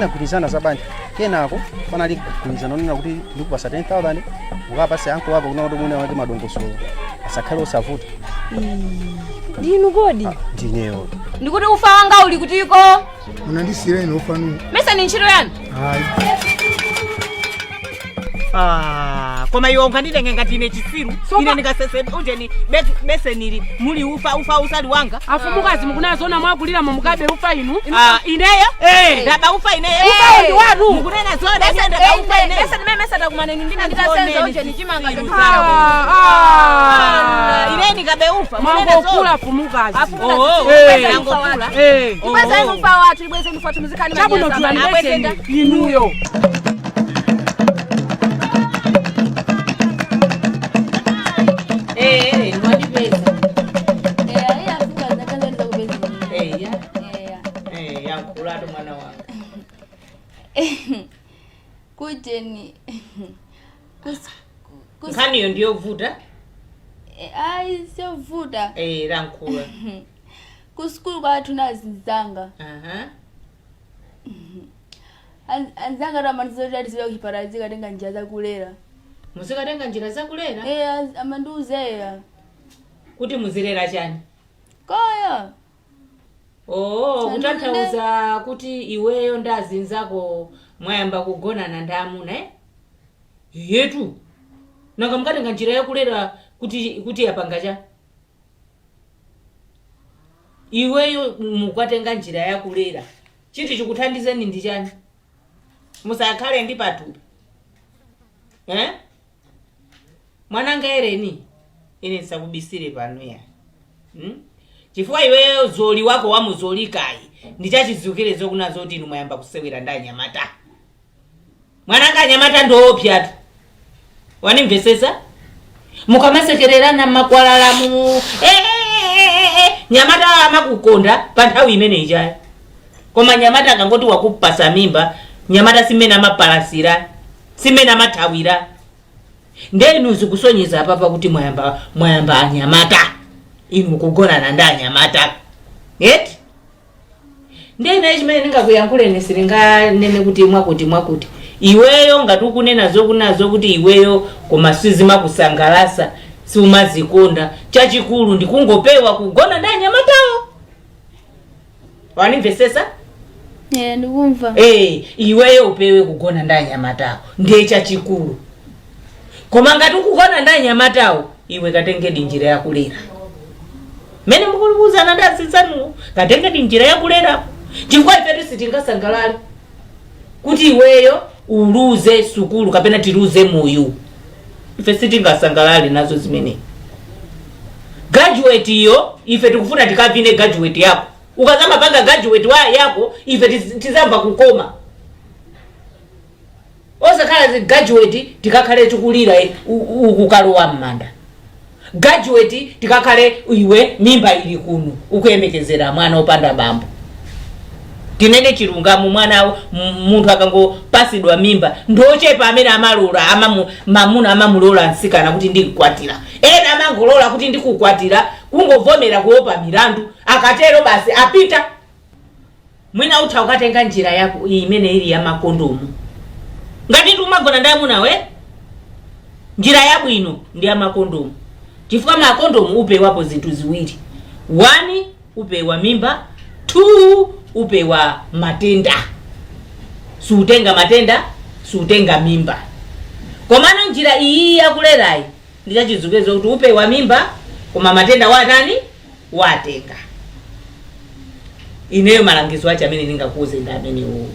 Tinagwirizana za banja. Kenako panali kugwirizana onena kuti ndikupasa 10,000 ukapase anko wako kuna kuti mwina wake madongosolo asakhale osavuta. Ndinu kodi? Ndineyo. Ndikuti ufa wanga uli kutiko? Munandisiyira ine ufa nu. Mesa ni ntchito yanu? Ayi. Ah, koma iwe unganditenge ngati ine chisiru? Ine ndingasese ujeni besenili muli ufa, ufa usali wanga? Afumukazi, mukunazona mwakulira mukabe ufa inu? Ah, ineyo? Eh. Ndaba ufa ineyo? Ufa ndi wanu. Mukunena zona, ine ndaba ufa ineyo? Mesa ndimene mesa takumana inu ndine nditasenza ujeni chimanga. Ah, ah. Ine ndikabe ufa? Munena Mwangokula, zona. fumukazi. Oh, Eh. nangokula. Eh. Ibwezeni ufa wathu, ibwezeni ufa wathu, muzikhani. Chabuno, tulani beseni inuyo. Eh, mwandipeza. Eh, ya. Eh, yankulatu mwana wanga. Kujeni Nkhaniyo ndiyovuta. Ayi, siyovuta. Eh, lankhula. Kusukulu kwathu nazinzanga. Anzanga amandiuza kuti tizipita kuchipatala tizikatenga njira zakulera. Muzikatenga njira zakulera? Eh, amandiuzeya. Kuti muzilera chani? Koya. Oh, kutanthauza kuti iweyo ndi azinzako mwayamba kugonana ndi amuna, eh? Yetu nanga mukatenga njira yakulera kuti yapanga cha iweyo mukatenga njira yakulera chiti chikuthandizeni ndi chani? Musakhale ndi pathupi, eh? Mwananga Ereni, ine ndisakubisire pano ya, Chifukwa iweyo zoli wako wamuzolikayi ndichachizukire zokuna zoti inu mwayamba kusewera ndi anyamata. Mwananga, anyamata ndoopyatu, wanimvesesa? Mukamasekererana mmakwalalamu, eh, eh, eh, eh, nyamata amakukonda pa nthawi imene ichayo, koma nyamata akangoti wakupasa mimba, nyamata simene amapalasira, simene amathawira. Ndenu zikusonyeza apapa kuti mwayamba anyamata inu, kugonana ndi anyamata eti. Ndene chimene ndingakuyankhuleni, silinganene kuti mwakuti mwakuti. Iweyo ngati ukunena zokunazo kuti iweyo koma sizimakusangalasa, siumazikonda, chachikulu ndikungopewa kugona ndi anyamatawo, wanimvesesa? Eh, ndikumva. Eh, iweyo upewe kugona ndi anyamatawo, ndiye chachikulu. Koma ngati ukugona ndi anyamatawo, iwe katengedi njira yakulera mene mukulubuzana ndi azinzanuwo, katengedi njira yakulera, chifukwa ifetu sitingasangalale kuti iweyo uluze sukulu kapena tiluze moyo. Ife sitingasangalale nazo zimene. Graduate iyo, ife tikufuna tikavine graduate yako. Ukazamapanga graduate wa yako, ife tizamva kukoma. Osakhala zi graduate tikakhale tikulira ukukalowa m'manda, graduate tikakhale iwe mimba ili kuno ukuyembekezera mwana opanda bambo. Tinene chilungamo, mwana munthu akangopasidwa mimba, ndochepa amene amalola mamuna amamulola msikana kuti ndikukwatira. Ena amangolola kuti ndikukwatira, kungovomera kuopa milandu. Akatero basi, apita. Mwina utha ukatenga njira yako imene ili ya makondomu. Ngati umagona ndi amuna we, njira yabwino ndi ya makondomu, chifukwa makondomu upewapo zinthu ziwiri: one, upewa mimba; two, upewa matenda, sutenga matenda, sutenga mimba. Komano njira iyi yakulerayi ndichachizukezo kuti upewa mimba, koma matenda watani? Watenga. Ineyo malangizo ache amene ndingakuuze ndi amenewo.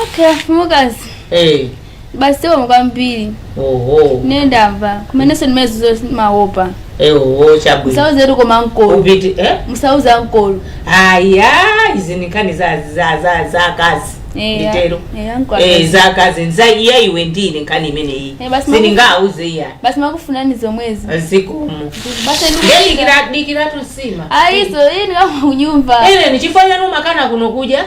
Okay, mfumukazi. Eh. Basi, zikomo kwambiri. Oho. Ine ndamva kumenenso ndimene zizo maopa. Eh, oho, chabwino. Musauzetu koma ankolo. Upiti, eh? Musauze ankolo. Aya, izi ni nkhani za akazi. Nditero. Eh, ankolo. Eh, za akazi nza iya iwe ndine nkhani imeneyi. Eh, basi. Sindingauze iya. Basi, makufunani zomwezi. Zikomo. Basi. Ndedikira, dikiratu nsima. Ayiso iyi ndikama kunyumba. Ine nichifanya numakana kuno kuja,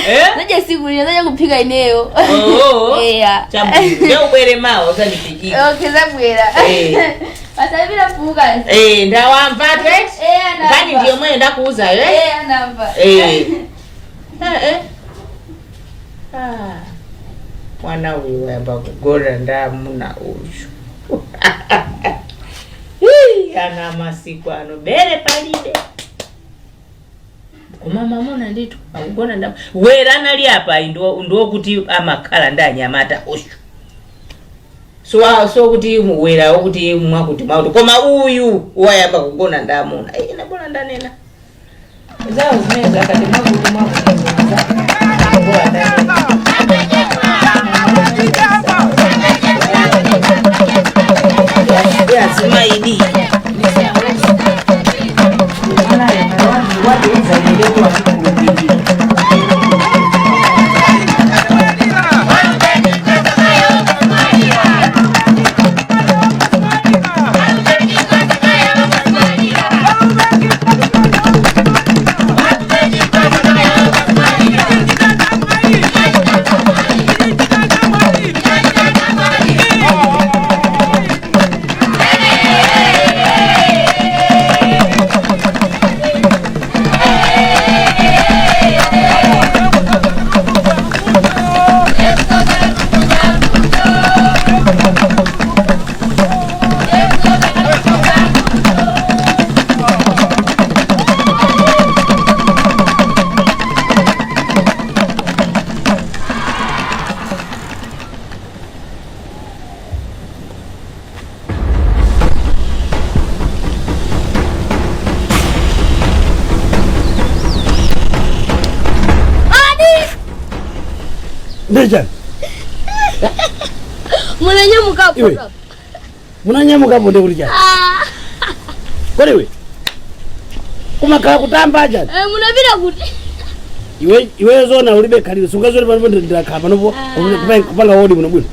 eh? Zaja siku lina zaja kuphika ineyo. Oo. Eya. Chabwino, nde ubwere mawa uzandiphikira. Okay, zabwera. Eh. Basi, alipita mfumukazi. Eh, ndawamva twet. Eh, ndamva. Nkhani ndiyo mweyo ndakuuzayo, eh? Eh, ndamva. Eh. Eh, eh. Ah, mwana uyu wayamba kugona ndamuna uyu. Hii, ana masiku ano bere palibe koma mamuna nditu akugona nda wera anali apa ndo kuti amakhala ndi anyamata uyu, so so kuti wera wokuti mwakuti mwakuti, koma uyu wayamba kugona ndamuna. Eh, nabona ndanena zawo zimene zakati mwakuti mwakuti bora ndanena. Yazimaidi. Ndechani? Munanyamukapo. Iwe. Munanyamukapo ndekuti chani? Kodi iwe kumakhala kutamba chani? Eh, munapita kuti? Iwe, iwe zona ulibe khalidwe, sungazoti panopo ndilakhala panopo kupanga wodi muno bwino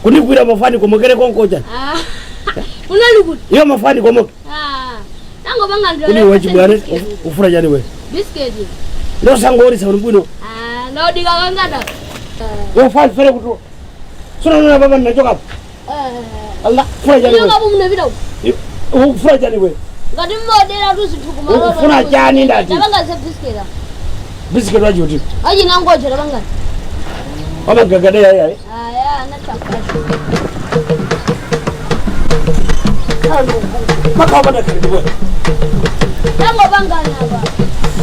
kundigwira mafani komokere konko chani? Ah, munali kuti? Iyo mafani komoke. Ah, tangopanga. Kodi iwe chibwana ufuna chani we? Biscuit. Ndosangolisa muno bwino. Ah, ndaudika kangata. Iwe fani fere kuti sunanona papa ndinachokapo. Allah, funa chani we? Nyokapo munapita kuti? Ukufuna chani we? Ngati mmodera tu zinthu kumaloto. Ukufuna chani ndati? Tapanga ze biscuit. Biscuit wachiuti? Achinangoja tapanga. Wamagagadeya yayi. Aya, anachapa. Makhawa khalidwe. Tangopangana apa.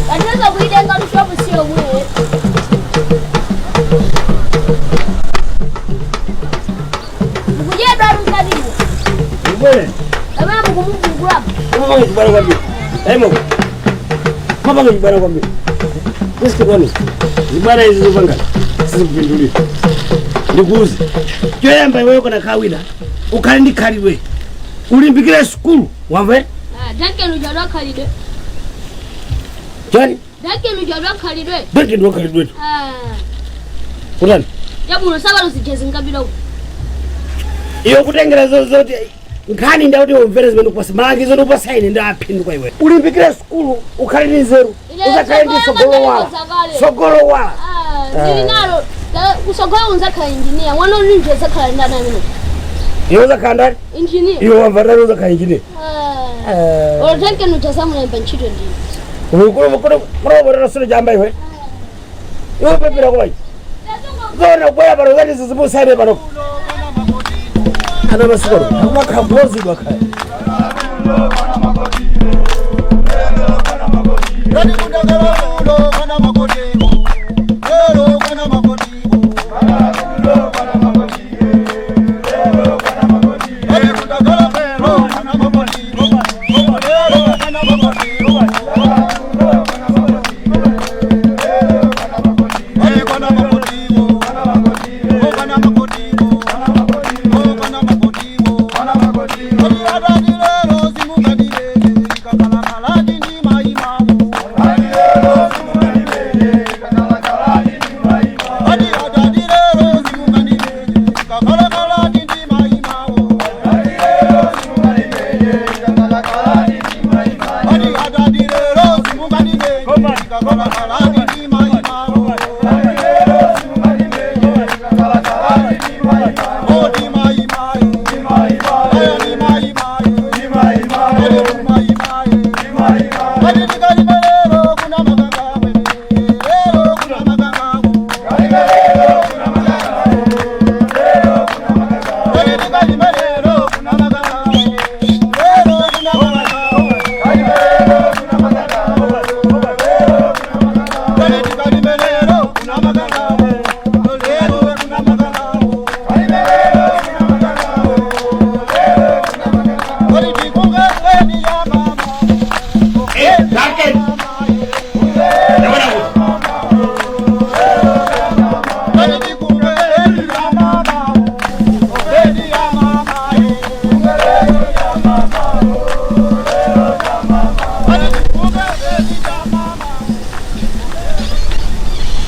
Katinza kuitenga tushopu siyo mwe. Mukudyedwa tumkatimo. Ibwere. Amene mukumugugulapo. Mapanga chibwana kwambiri. Aimo. Mapanga chibwana kwambiri. Biscuit wanu. Zibwana izi zopanga. Sizikupindulira. Ndikuuze. Choyamba iweyo kana khawina. Ukhale ndi khalidwe. Ulimbikire sukulu. Wamva? Ah, Duncan uja lwakhalidwe. Chani? Duncan uja lwakhalidwe. Duncan wakhalidwe. Ah, Kutani? Yabuno sabalo zije zingapita ku. Iyo kutengera zoti nkhani ndakuti umvere zimene ndikupasa malangizo ndikupasa ine ndaphinduka iwe. Ulimbikire sukulu, ukhale ndi nzeru. Ine Usakhale ndi tsogolo sogolo wala. zakale. Sogolo wala. Ah, zili nalo. Kusogolo unzakhala engineer. Mwana ulinje zakhala ndani amene? Iwe uzakhala ndani? Engineer. Iwe wamva ndani uzakhala engineer? Ah. Olo Duncan uja samulemba ntchito ndini. Kuloborera sino chamba iwe. Iwe pepera kwayi. Zona kubwera pano zati zizibusane pano. Ana masikolo akumakhala kulozidwa khaya.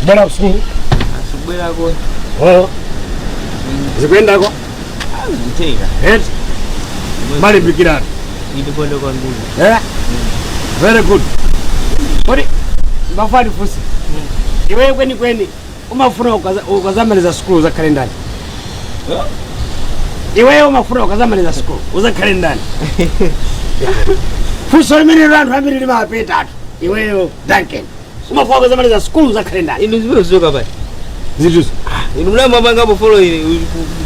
Bwana usiku. Asubwerako. Oh. Zikuendako? Zikutheka. Eti. Malimbikirani. Ndikondo kwambiri. Eh? Very good. Kodi ndimafuna ndifunse. Iweyo kweni kweni umafuna ukazamaliza sukulu uzakhale ndani? Iweyo umafuna ukazamaliza sukulu uzakhale ndani? Funso limene anthu ambiri limapetatu. Iweyo Duncan. Umafuna ukazamaliza sukulu uzakhale ndani? Inu zimene zoka pali. Zituzo. Inu munamapanga follow ine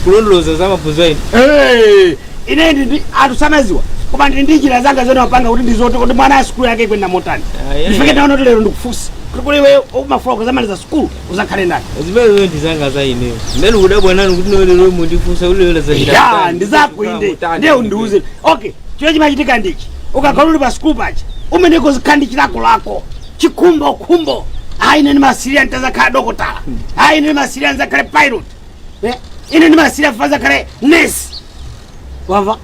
kulondoloza za maphunziro ine. Hey, ine ndi anthu samaziwa koma ndili ndi njira zanga zene wapanga kuti ndizote kuti mwana sukulu yake ikwenda motani. Ndifike naona kuti lero ndikufunsa kuti kuli iweyo umafuna ukazamaliza sukulu uzakhale ndani? Zimene zomwe ndizanga za ineyo. Mmene kudabwa nanu kuti lero mundifunsa kuti lero zachita. Ya, ndizako inde ndiye undiuze. Okay, chimene chimachitika ndichi, ukakhala uli pa sukulu paja umeneko zikhala ndi chilako lako chikhumbo khumbo. Ayi, ine ndimasirira nditazakhala dokotala. Ayi, ine ndimasirira ndizakhale pilot. Ine ndimasirira ndizakhale nurse. Wamva?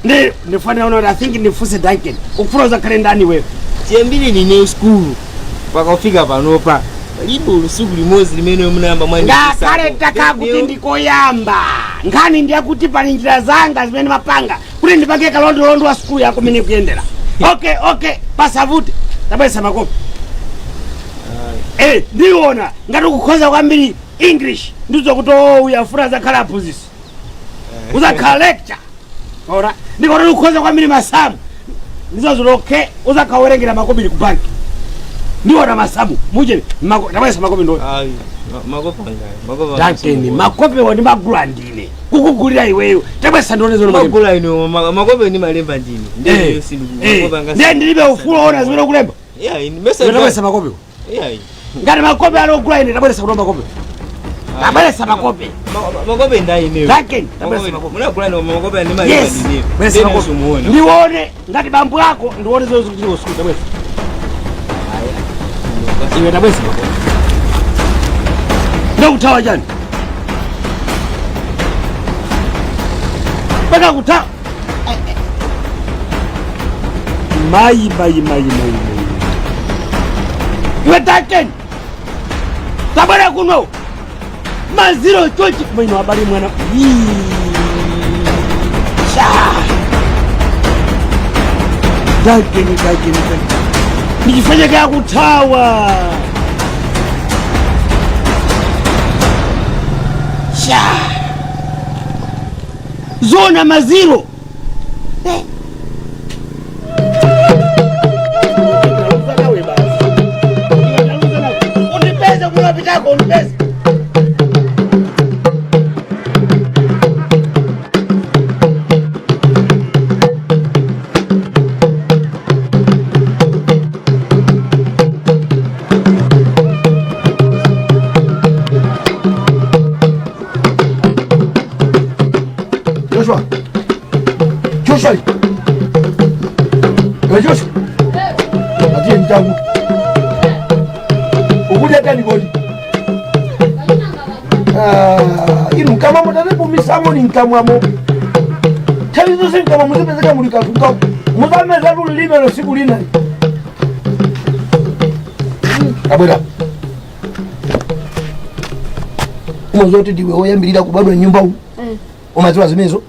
Ndi ndifanira kuti I think ndifunse Duncan, ukufuna uzakhale ndani iweyo? Chiyambire nine sukulu pakafika panopa palibe tsiku limodzi limene munayamba Ngakhale takhala kuti ndikoyamba, nkhani ndiyakuti pali njira zanga zimene mapanga kuti ndipange kalondolondo wa sukulu yako mene kuyendera. Okay, pasavute, tabwesa makopi. Ndiona ngati ukukhoza kwambiri English, ndizokuti oh, uyafuna zakhala aphunzitsi, uzakhala lecture. Ora ndikoti ukukhoza kwambiri masamu, ndizozoti okay, uzakhawerengera makobiri ku banki. Ndiona masamu muje tabwesa makopi ndo. Duncan, makopewo ndimagula ndine kukugulira iweyo, tabwesa ndione zono. Magula ino makope ndi malemba ndine. Ndiye ndilibe ufulu ona zimene ukulemba. Tabwesa makopewo. Ngati makope alogula ine, tabweresa kuno makope, tabweresa makope. Makope ndaineyo. Duncan, tabweresa makope. Munagula ino makope ndi malemba Yes. ndine. Bweresa makope ndione ngati bambo ako, ndione zomwe zikuchitika kusukulu. Tabweresa iwe, tabweresa makope. Ndakuthawa chani? Mpaka kuthawa? Mayi, mayi, mayi, mayi, mayi! Iwe Duncan, tabwera kuno. Maziro chochi maino abali mwana. Yii. Sha. Duncan, Duncan, Duncan, ndichifanyika kuthawa. Sha, zona maziro. Undipeze kumapitako, undipeze. Joshua! Joshua! Iwe Joshua! Atiye mtangu. Ukudya tani kodi? Ah, inu kama mutatipumisamo ni mkamwamo. Nthawi zonse mkamwa muzipezeka muli kanthu mkamwa. Muzameza lulilime siku lina. Abwera. Umaziwa kuti ndiwe woyambirira kubadwa nyumba umu? Umaziwa zimenezo?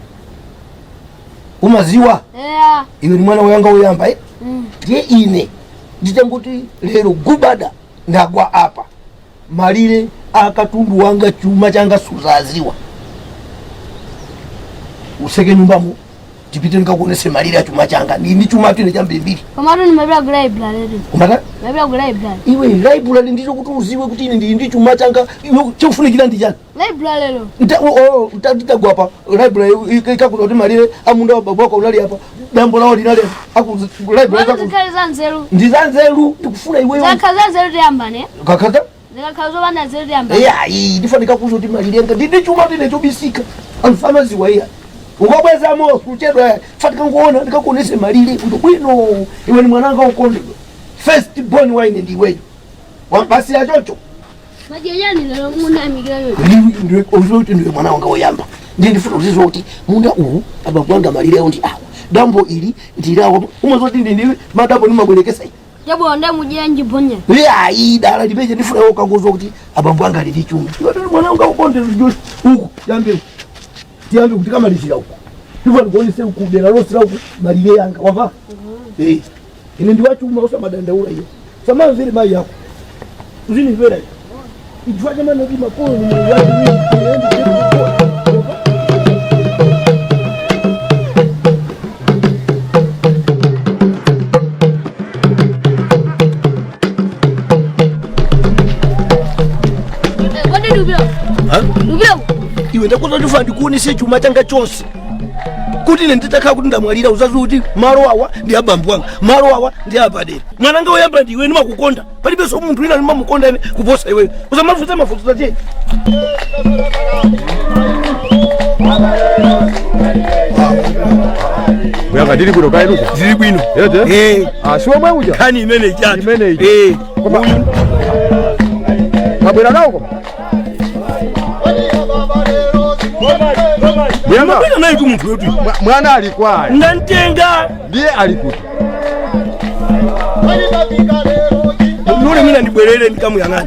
Umaziwa? Yeah. Iwe ni mwana woyanga woyamba, eh? Ndiye ine nditanguti lero gubada ndagwa apa, malire akatundu wanga, chuma changa suzaziwa. Useke nyumbamo tipite nikakuonese malire a chuma changa. Ndi chuma tine chambirimbiri. Komatu ndimapita ku library. Umata? Ndimapita ku library. Iwe, library ndicho kuti uziwe kuti ine ndili ndi chuma changa? Iwe chofunikira ndi chani? Library lo. Nditagwa pa library ikakuti kuti malire amunda wa babu wako unali apa, dambo lawo linali apa, aku library Komatu zikhale za nzeru. Ndi za nzeru, ndikufuna iweyo. Zikakhala za nzeru tiyambane. Kakata. Zikakhala zopanda nzeru tiyambane. Iya, ndifanika kuzo kuti malire anga ndindi chuma tine chobisika, anthu amaziwa. Iya, ukabwezamo kuchedwa, fatika nkuona ndikakuonese malire kuti bwino. Iwe ni mwananga ukondedwa, first born wa ine ndiweyo basi yachocho. Majejani lero munamikira yoyo. Uziwe kuti ndiwe mwana wanga woyamba, ndiye ndifuna uziziwa kuti munda uwu abambo anga malire awo ndi awa. Dambo ili ndilawo umazoti ndini madambo nimabwerekesa. Chabwino, nde mujiyanji ponya? Ayi, dala lipeje ndifuna ukangozwa kuti abambo anga lili chuma. Iwe mwana wanga ukonde uku yambe tiyambe kuti kamalizira uku. Ndifuna ndikuonese uku dera lonse la uku malire yanga wamva. Eh, ine ndiwachuma usamadandaula iyo. Samamvere mai yako. Uzinimvera iyo. Ichifukwa chamene kuti makolo ni mulungu wake. Kodi ndupira? Ndupira? Iwe ndakuza ndifuna ndikuonese chuma changa chonse kuti ine nditakhala kuti ndamwalira uzazi kuti malo awa ndi abambo anga, malo awa ndi apadera. Mwananga woyamba ndi iwe, ndimakukonda, palibenso munthu wina ndimamukonda ine kuposa iweyo. Usamafunse mafunso tache. Kuyanga ndili bwino kaenuko. Ndili bwino. Ete? Eh. Ah, si omwe uja. Nkhani imene ijatu. Imene ija. Eh. Koma mwabwera nawo koma? Buyanga. Mabwera naye tu munthu wetu. Mwana ali kwayi. Ndantenga. Ndiye ali kuti. Nule mina ndibwerere ndikamuyang'ana.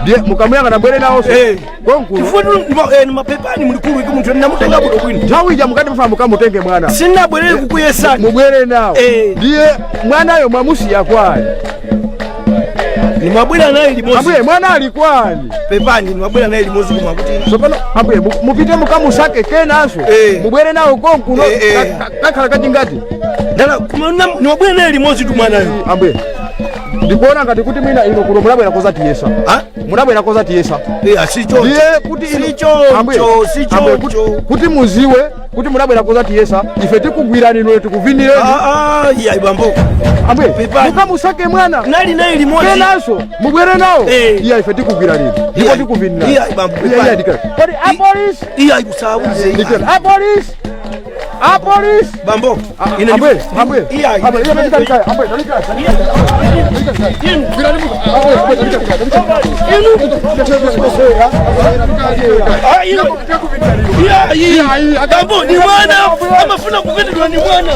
Ndiye mukamuyang'ana bwere nawonso. Eh. Konkuno. Chifukwa ni mapepani mulikulu iki munthu ndamutenga bwino bwino. Nthawi ija mukati mufuna mukamutenge mwana. Sinabwerere kukuyesani. Mubwere nawo. Eh. Ndiye mwanayo mwamusiya kwayi. Nimabwera naye limodzi. Ambuye mwana ali kwani. Pepani nimabwera naye limodzi koma kuti Tsopano ambuye mupite mukamusake kenanso. Eh. Mubwere nawo konkuno. Eh, eh. Kakhala kachingati. Ndala kuma nimabwera naye limodzi tu mwanayo. Ambuye ndikuona ngati kuti mwina ino kuno munabwera koza tiyesa. Ah? Munabwera koza tiyesa. Eh, asichoncho. Ndiye kuti ino- Sichoncho, Ambuye, ambuye, sichoncho. kuti muziwe kuti munabwera koza tiyesa ife tikugwirani ino tikuvinireni. Ah ah, iya ibambo. Ambuye Pepani. mukamusake mwana Nali naye limodzi. kenanso mubwere nawo. Eh. Iya ife tikugwirani ndipo Iya, tikuvinirani. iya, ibambo, Iya, pepani. iya, ndikira. Kodi apolisi Iya ikusauze. ndikira. Apolisi apolisi. Bambo. Ine Ambuye, ambuye. Iya. Ambuye, iya, ndikira, ambuye, ndikira. Ah, iwe. Iya, iya. Bambo ni mwana amafuna kupendedwa ni mwana.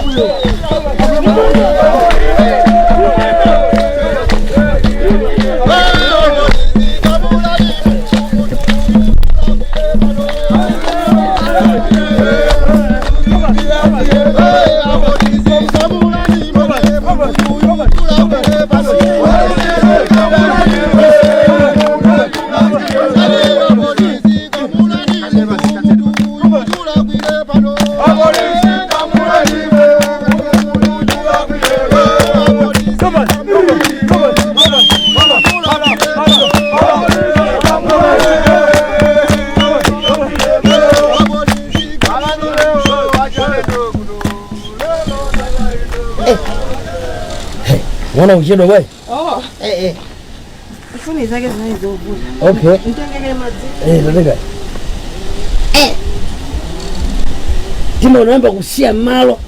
Mwana uchedwa bwayi? Oh. Eh eh. Mfuni zake zinazovuta. Okay. Mtengekele madzi. Eh, tateka. Eh. Tima unaamba kusiya malo.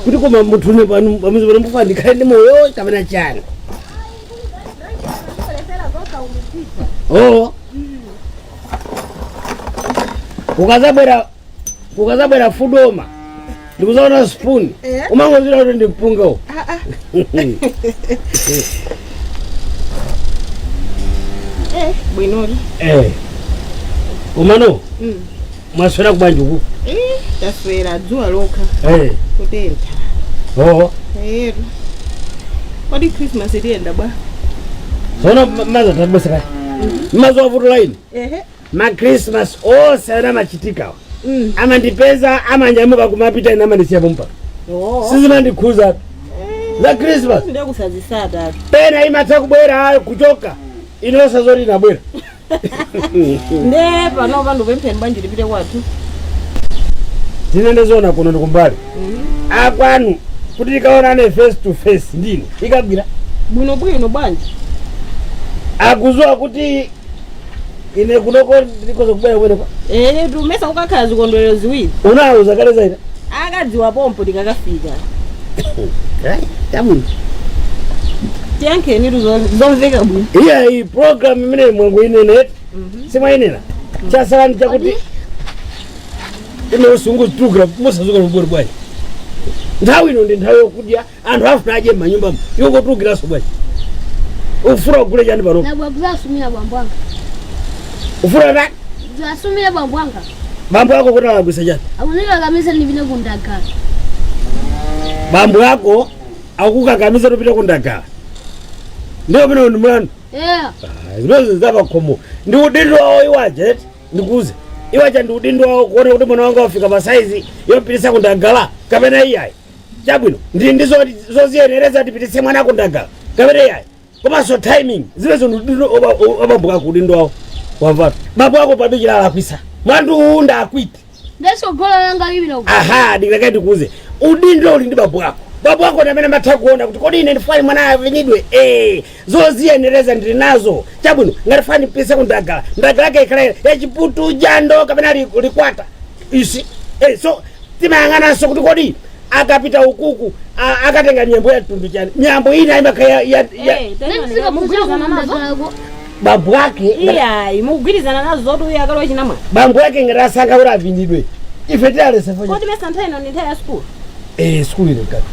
Kuti koma munthu ne pano pamudzi pano mbufa ndikhale ndi moyo kapena chani. Oh. Ukazabwera fudoma. Ndikuzaona spoon. Eh. Umangozira kuti ndi mpunga uwo. Ah ah. Eh, bwinoli. Eh. Umano. Mwaswera kubanja uku. Eh, taswera dzuwa lokha. Eh. Kutentha. Oh. Eh. Kodi Christmas itiyenda bwa? Sono mazo tabwesera. Mazo avuto line. Ehe. Ma Christmas onse anamachitikawa. Amandipeza amanyamuka kumapita ine amandisiya pompa. Oh. Sizimandikhuza. Za Christmas. Ndiye kusazisata. Pena imatha kubwera kuchoka. Inosa zoti inabwera. Nde pano vanhu vempheni bwanji lipite kwathu. Tinende zona kuno ndikumbali. Akwanu kuti tikaonane face to face ndine. Ikabwira. Bwino bwino bwanji. Akuzowa kuti ine kunoko ndikoza kubwera kubwera kwa. Eh, tumesa kukakhala zikondwerero ziwiri. Unauza kale zaita. Akadziwa pompo tikakafika. Eh, tamuno. Tiyankheni zomveka bwino. Iya iyi program imene mwangu inene. Simwainena. Chasalani chakuti ine usungu tugra musazuka lubwere bwanji. Nthawi ino ndi nthawi yokudya, anthu afuna adye m'manyumbamo. Iwe kotulukiranso bwanji? Ufuna ugule chani pano? Nabwabula bambo anga. Ufuna ndani? Asumira bambo anga. Bambo ako kuti alakwisa chani? Akundikakamiza ndipite kundagala. Bambo ako akukakamiza tupite kundagala. Ndiyo pino ndi mlandu. Yeah. Zimene zapakhomo ndi udindo wawo iwaja eti ndikuuze iwaja ndi udindo wawo kuona kuti mwana wanga wafika pa saizi yopitisa kundagala kapena iyayi. Chabwino ndi ndi zoziyenereza tipitise mwana kundagala kapena iyayi, komanso timing zimenezo ndi udindo wabambo ako, udindo wawo wamvatu. Bambo ako pabichira alakwisa mlandu uwu ndakwiti. Ndesogolo langa lipita ku. Aha, ndikake ndikuuze udindo uli ndi bambo ako. Bambo ako ndi amene amatha kuona kuti kodi ine ndifani mwana avinidwe, zoziyenereza ndili nazo. Chabwino ngati fani pise kundagala, ndagala yake ikhale yachiputu jando kapena likwata isi. So timayang'ananso kuti kodi akapita ukuku akatenga miyambo ya mtundu chani, miyambo ina imakhala ya Ndisikaphunzira kundagala. Bambo ake Iyayi, mukugwirizana nazo zoti uyo akalowa chinamwa. Bambo ake ngati asankha kuti avinidwe, ife tialesa. Kodi mesa nthawi ino ndi nthawi ya sukulu? Sukulu ile kati.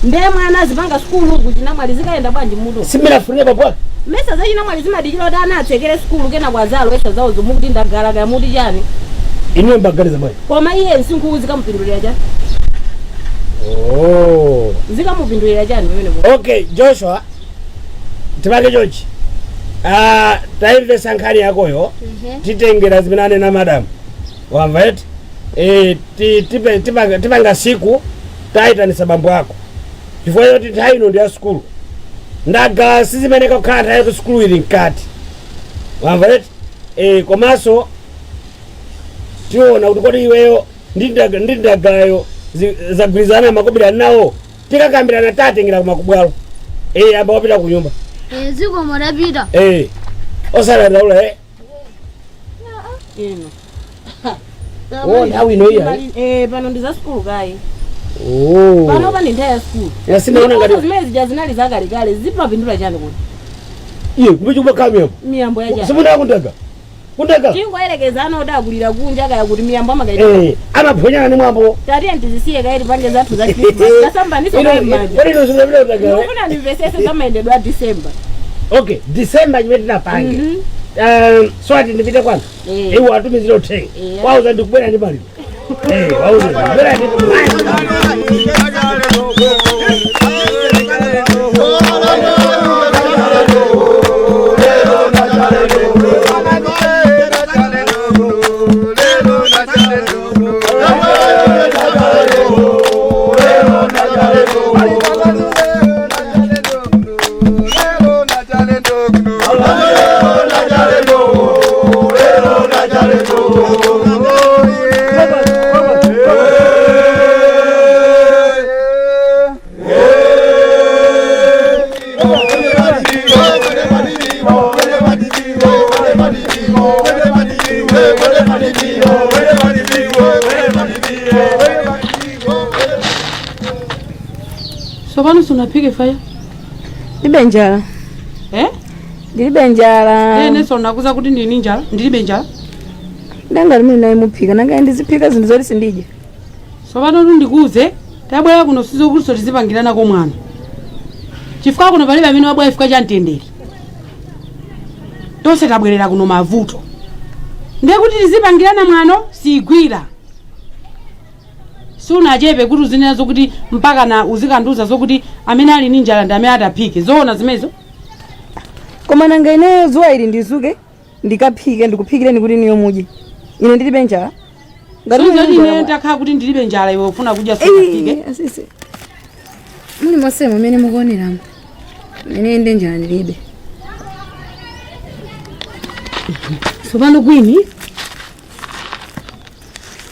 Ndiye mwana azipanga sukulu uku chinamwali zikayenda bwanji mutu? Siminafunire bambo ake. Mesa za chinamwali zimadikira kuti ana atsekere sukulu kena kwa zalo esa zawo zomukuti ndagala kaya muti chani. Iniwe mbaganiza bwanji? Koma iye msinkhuwu zikamupindulira chani? Oh. Zikamupindulira chani pamene po? Okay, Joshua, tipange chonchi. Taimvesa nkhani yakoyo, titengera zimene anena madamu, wamva eti? Tipanga siku tayitanisa bambo ako, chifukwa choti nthawi ino ndi ya sukulu. Ndagala sizimeneka kukhala nthawi yoti sukulu ili mkati, wamva eti? Komanso tiona kuti kodi iweyo ndi ndagalayo zagwirizana makobiri nawo, tikakambirana tatengera kumakubwalo. Amba wapita ku nyumba. Zikomo ndapita. Osadandaula. Ino. Oh, nthawi ino iya. Pano ndi za sukulu kayi. Oh. Pano pa ndi nthawi ya sukulu. Ya, sinaona ngati- Ndiponso zimene zija zinali zakalekale zimapindula chani kuti? Iye kumbe chikumakhala miyambo. Miyambo ya chani? Simundaa kundaga. Tingoyerekeza ana odakulira kunja kaya kuti miyambo amakaita. Amaphonyana ni mwambo. Tatiye ndizisiye kayi tipange zathu za Christmas. Kasambaniso kayi m'manja. Kodi ino sinapita kundagala? Ndikufuna ndimvesese za mayendedwe a December. Okay, December chimene tinapange, so ati ndipite kwanu, iwo atumizire uthenga, wauza ndikubwera ndi maliro. Wauza ndikubwera ndi. Sopano sunaphike faya? Ndilibe njala. Eh? Ndilibe njala. Nenso nakuza kuti ndini njala, ndilibe njala. Danga limene naye muphika nanga ndiziphika zinthu zoti sindidya. Sopano ndikuuze, tabwera kuno sizokuti tizipangiranako mwana, chifukwa kuno palibe amene wabwera chifukwa cha mtendere. Tonse tabwerera kuno mavuto, ndiye kuti tizipangirana mwano sigwira. Sunachepe kuti uzinena zokuti mpaka na uzikandiuza zokuti amene ali ndi njala ndi amene ataphike, zoona zimenezo? Koma nanga ineyo zuwa ili ndizuke ndikaphike ndikuphikireni kuti niyo mudye, ine ndilibe njala? Ngati muli Suzoti njala ine bwa- ndakhala kuti ndilibe njala, iwe ufuna kudya sunaphike. Ei, asisi muli mosemo mmene mukuoneramo, ine ndi njala ndilibe. Tsopano kwini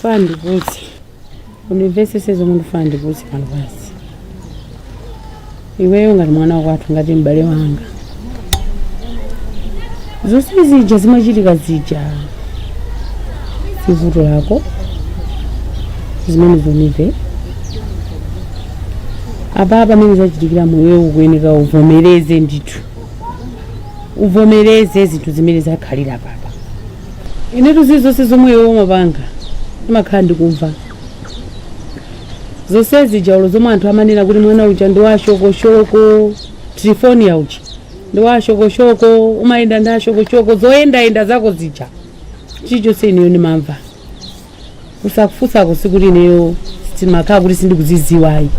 fandiputse, undimvesese zomwe ndifuna ndiputse pano pasi. Iweyo ngati mwana wakwathu, ngati m'bale wanga, zonse zija zimachitika zija si vuto lako zimene zonive apa pamene zachitikira moyo. Ukuyeneka uvomereze ndithu, uvomereze zinthu zimene zakhalira papa. Inetu zili zonse zomwe iwe umapanga ndimakhala ndikumva. Zonsezi jaulo zomwe anthu amanena kuti mwana uja ndi washokoshoko, Trifonia uja ndi washokoshoko, umayenda ndi ashokoshoko, zoyendayenda zako zija, chilichonse ineyo ndimamva. Usakufunsako sikuti ineyo simakhala kuti sindikuziziwayi,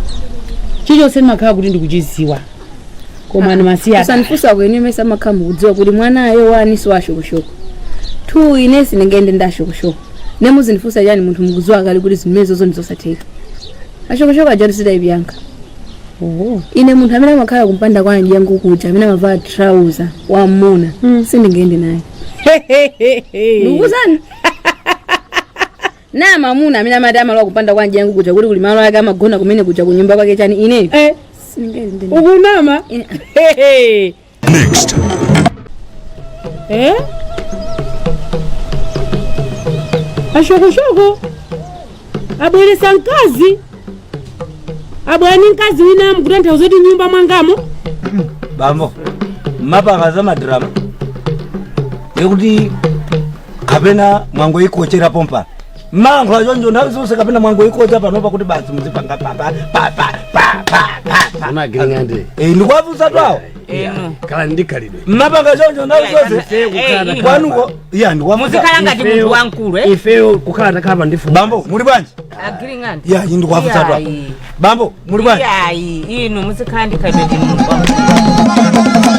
chilichonse ndimakhala kuti ndikuchiziwa, koma ndimasiya. Usandifunsa kwene mese amakhala mukudziwa kuti mwanayo wani si washokoshoko. Two, ine sindingayende ndi ashokoshoko. Ne muzindifunsa chani munthu mukudziwa kale kuti zimenezozo ndizosatheka? Ashokoshoko ajatu sitaipiyanka. Ine munthu amene amakhala kumpanda kwa mdyangu kuja, amene amavala trouser wamuna, sindingayende naye. Ndikuzani na mamuna amene amati amalowa kupanda kwa mdyangu kuja kuti kuli malo ake amagona kumene kuja kunyumba kwake chani, ineyo sindingayende naye. Ukunama. Next. Eh? Ashokoshoko abweresa mkazi, abwera ni mkazi wina, mkutanthauza kuti nyumba mwangamo. Bambo, mapanga za madrama yekuti kapena mwangoikochera pompa malankhula choncho nthawi zonse, kapena mwangoikocha panopa kuti basi muzipanga pa pa pa pa pa pa pa. Unagiring'ande. Ndikuwafunsa twawo. Khala ndikhalidwe. Mmapanga choncho nthawi zonse kwanuko? Iya, ndikuwafunsa. Muzikhala ngati munthu wamkulu, eh? Ifeyo kukhala takhala ndifu. Bambo, muli bwanji? Agiring'andi. Iya, ndikuwafunsa twawo. Bambo, muli bwanji? Iyayi, inu muzikhala ndikhalidwe ndi munthu wamkulu.